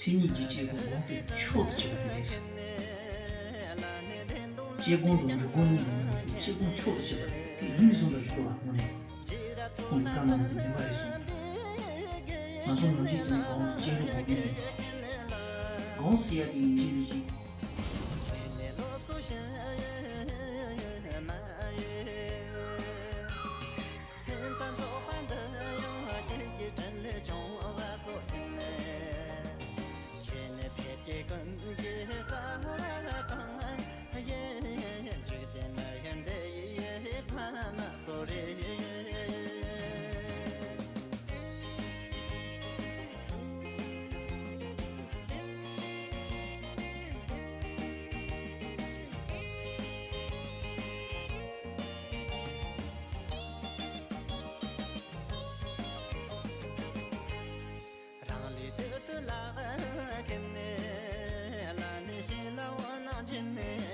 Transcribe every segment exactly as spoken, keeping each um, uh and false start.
མཚན་ཉིད་ཀྱི་བཅད་སྒོ་གོང་དུ་མཆོག་ཏུ་གྱུར་པ་ཡིན། བཅད་སྒོ་དང་འཇུག་སྒོ་གཉིས་ཡིན་ན་བཅད་སྒོ་མཆོག་ཏུ་གྱུར་པ་དེ་ཡིན་གསུངས་པའི་སྐོར་ལ་དངོས་གནས་ཁོང་གི་བཀའ་གནང་བ་དེ་བདེན་པ་རེད་གསུངས། ང་ཚོ་ནམ་རྒྱུན་དེ་ནས་གོང་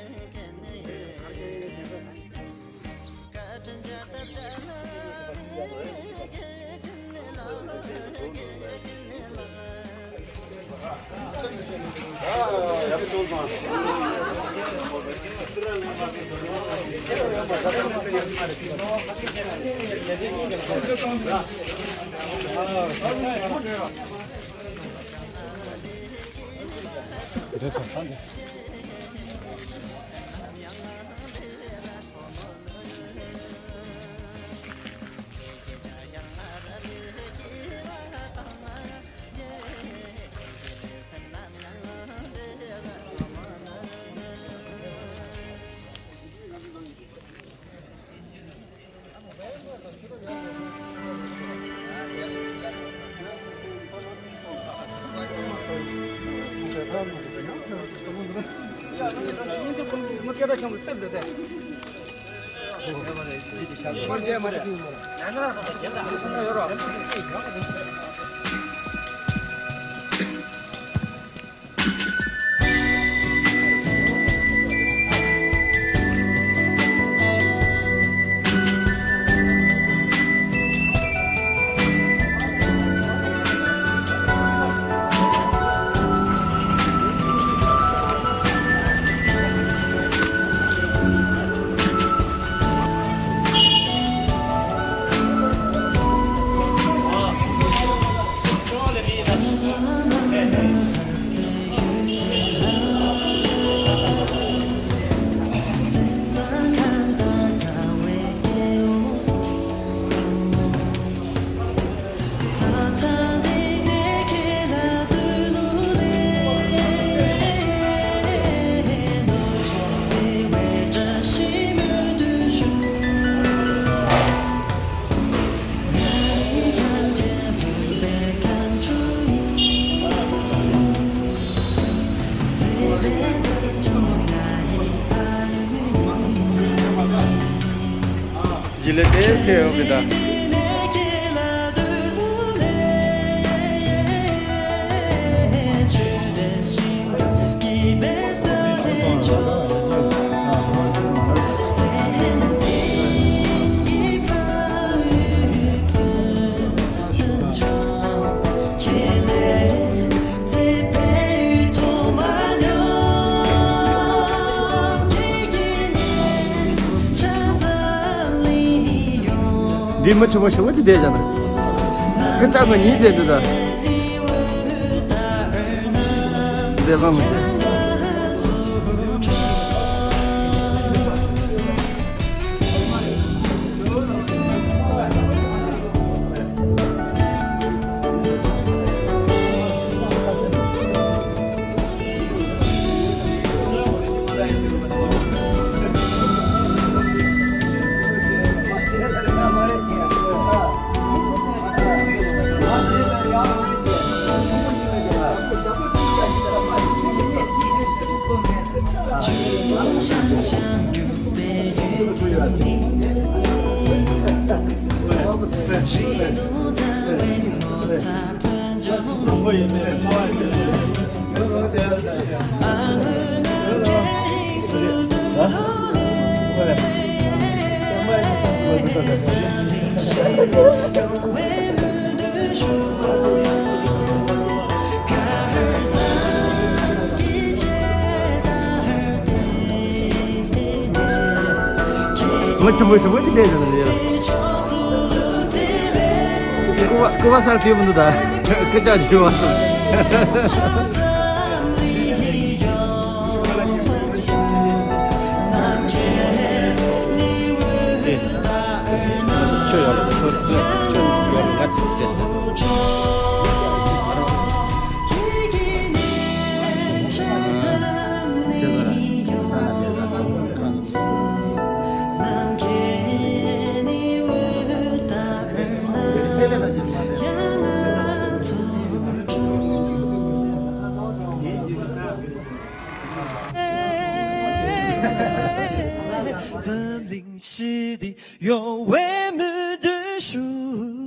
ནས་བཅད་སྒོ་གོང་ནས་ཡིན། གོང་ཟེར་ཡ་དེ་ཡིན་གཅིག་མིན་གཅིག་ཇི་ལེ་ཏེས་ཏེ་ཡོད་གི་ད། འདི་མི་ཆུང་བ་ཞིག་འོ་ཅི་བསྡད་ཀྱང་ན། ཁི་ལྕགས་ཚོ་ཉིན་བསྡད་འདུག་ད། བསྡད་ལང་མི་བྱེད། ཆུ་མོ་ཞིམ་པོ་ཅིག་བསྡད་ཡོད་ནི་རེད། སྐུ་པ་སྐུ་པ་སར་ཐེབས་མི་འདུག་ད། སྐུ་ལྕགས་བྱིས་པ། ཆོས་ཡོད་ལ་ཆོས་ཆོས་ཡོད་ལ་ང་ཚོ་བསྡད་ས། འཛམ་གླིང་ཞི་བདེ་ཡོང་བའི་སྨོན་འདུན་ཞུ།